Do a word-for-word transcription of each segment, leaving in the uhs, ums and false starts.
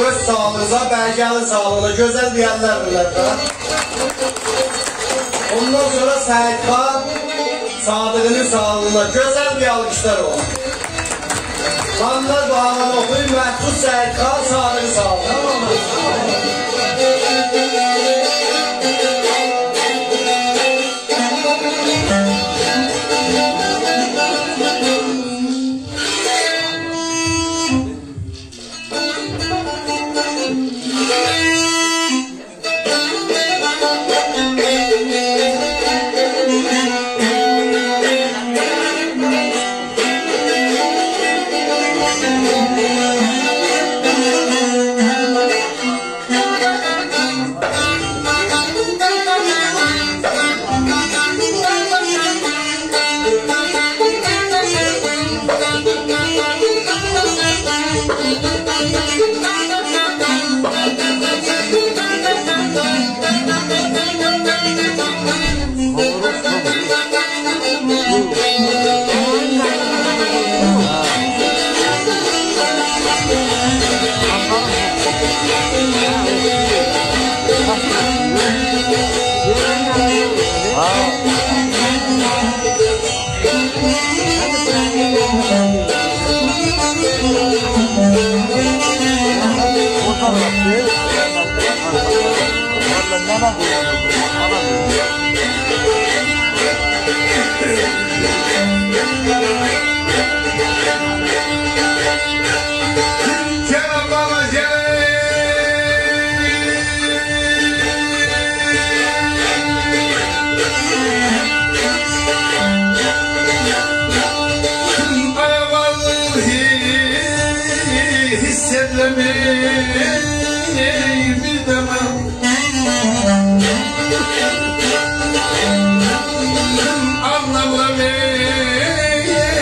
اؤز ساغلیغینیزا، بیر گلین ساغلیغینا، گؤزل بیر اللر وئره‌لر ده. اوندان سونرا سعید خان صادقی‌نین ساغلیغینا، گؤزل بیر آلقیشلار اولسون. خانلار باغلارینی اوخویون، مخصوص سعید خان صادقی ساغلیغینا. حیس ائدیرم بیر ده من. آنلامیرام،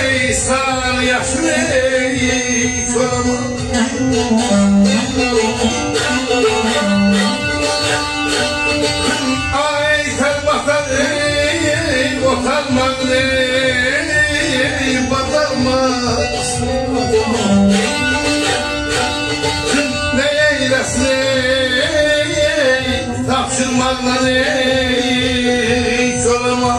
ای، ساغ یاشین، ای، کور اولما. آی، تر باتار، ای، اوتانماق، ای، باتارماق. نه ائیله‌سین، ای، تاپشیرماقلا، ای، کور اولما.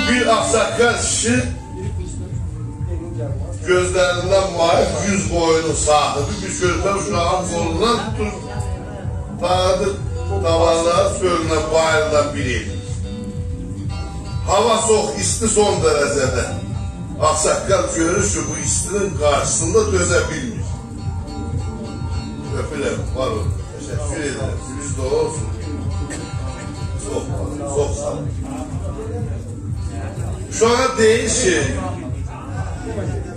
بیر آغ‌ساققال کیشی گؤزلریندن ماهی، یوز قویونون صاحیبی، بیر کؤرپه اوشاغین قولوندان توتوب، داغیدیب داوارلارین چؤلوندن، باییردان بیر ائل. هاوا سویوق، ایستی سون درجه‌ده. آغ‌ساققال گؤرور کی، بو ایستی‌نین قارشیسیندا دؤزه بیلمیر. اؤپورم، وار اولون. تشکر ائدیرم. گونوز دولغون اولسون. چوخ، چوخ ساغ اولون. اوشاغا دئییر کی،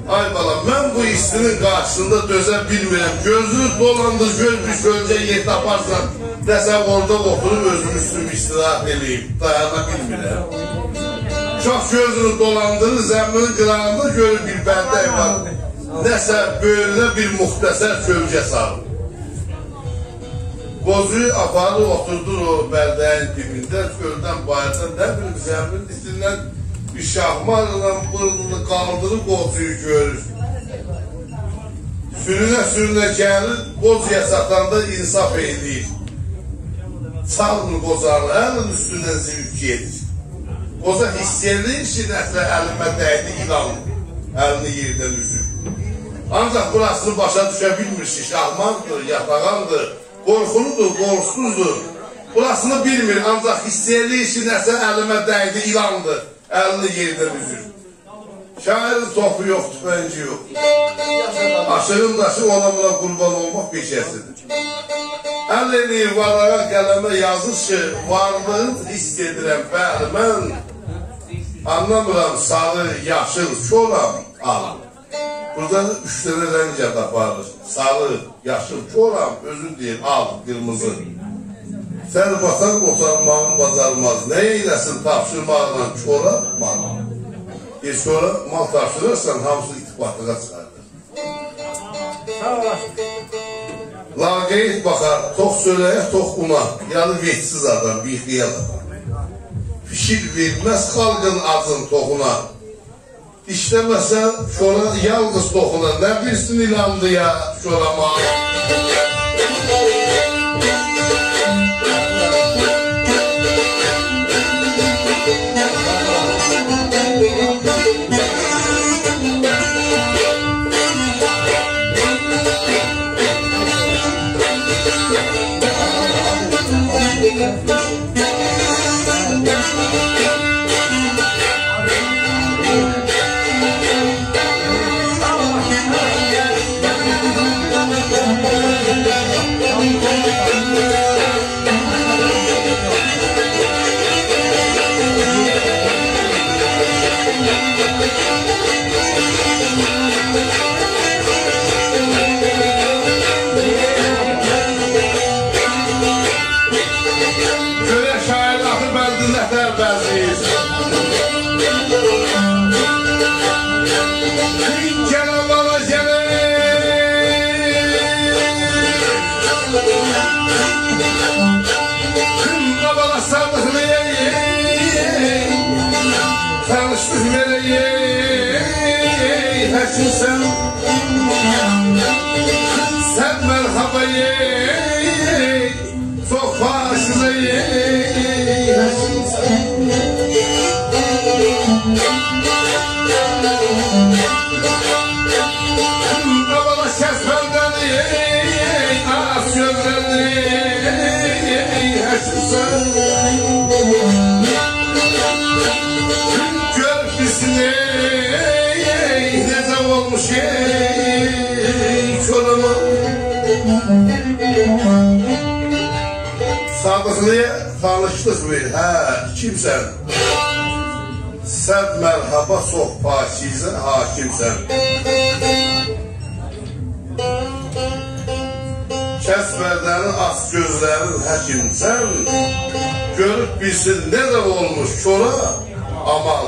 آی بالا، من بو ایستی‌نین قارشیسیندا دؤزه بیلمیرم. گؤزونو دولاندیر، گؤر بیر کؤلگه یئر تاپارسان، دئسن اورادا اوتوروب اؤزومو اوستومو استراحت ائله‌ییم، دایانا بیلمیرم. اوشاق گؤزونو دولاندیریر، زمی‌نین قیراغیندا گؤرور بیر بلدک وار. نه‌سه بؤیله‌نه بیر مختصر کؤلگه سالیب. قوزویو آپاریب اوتوردور او بلده‌یین دیبینده، چؤلدن، باییردان، نه بیلیم، زمی‌نین ایچیندن بیر شاهمارلا بورنونو قالدیریب قوزویو گؤرور. سورونه-سورونه گلیر، قوزویا چاتاندا انصاف ائله‌ییر. چالمیر قوزانین، الین اوستوندن زیویب گئدیر. قوزا حیس ائله‌ییر کی، نه‌سه الیمه دَیدی، ایلان الینی یئردن اوزور. آنجاق بوراسینی باشا دوشه بیلمیر کی، شاهماردیر، یاتاغاندیر، قورخولودور، قورخوسوزدور. بوراسینی بیلمیر، آنجاق حیس ائله‌ییر کی، نه‌سه الیمه دَیدی، ایلاندیر، الینی یئردن اوزور. شاعیرین توپو یوخ، توفنگی یوخ. آشیغین داشی اولا-بولا قوربان اولماق پئشه‌سی‌دیر. ال ائله‌ییر واراغا، قلمه، یازیر کی، وارلیغین حیس ائدیرم، بلی، من. آنلامیرام، ساری، یاشیل، کورام، آل. بورادا اوچ دنه رنگ آپاریر. ساری، یاشیل، کورام، اؤزون دئییر، آل، قیرمیزی. سر باسان قوتارماغین باجارماز. نه ائیله‌سین تاپشیرماقلا کورا مال؟ ائ، کورا مال تاپشیرارسان، هامیسی ایتیباتلیغا چیخاردیر. ساغ اولاسین. لاقید باخار، توخ چؤله‌یه، توخ اونا. یعنی وئجسیز آدام، بی‌خیال آدام. فیکیر وئرمز خالقین آجین توخونا. ایشله‌مه‌سه، سونرا یالقیز توخونا. نه بیلسین ایلاندی یا، سونرا ما. گؤرک شاعیر آخیر بندی نه‌تر بندله‌ییر. گل آبالا گل، آبالا سادیقلی، تانیشلیق وئرک، حکیمسن. صد مرحبا، چوخ پاکیزه، حکیمسن. آبالا کس بندنی، آچ گؤزلری، حکیمسن. گؤر بیلسین، نئجه اولموش، ای، کورا مال. سادیقلی‌یا تانیشلیق وئر، هه، کیمسن؟ صد مرحبا، چوخ پاکیزه، حکیمسن. کس پرده‌نی، آچ گؤزلرین، حکیمسن. گؤروب بیلسین، نئجه اولموش کورا مال.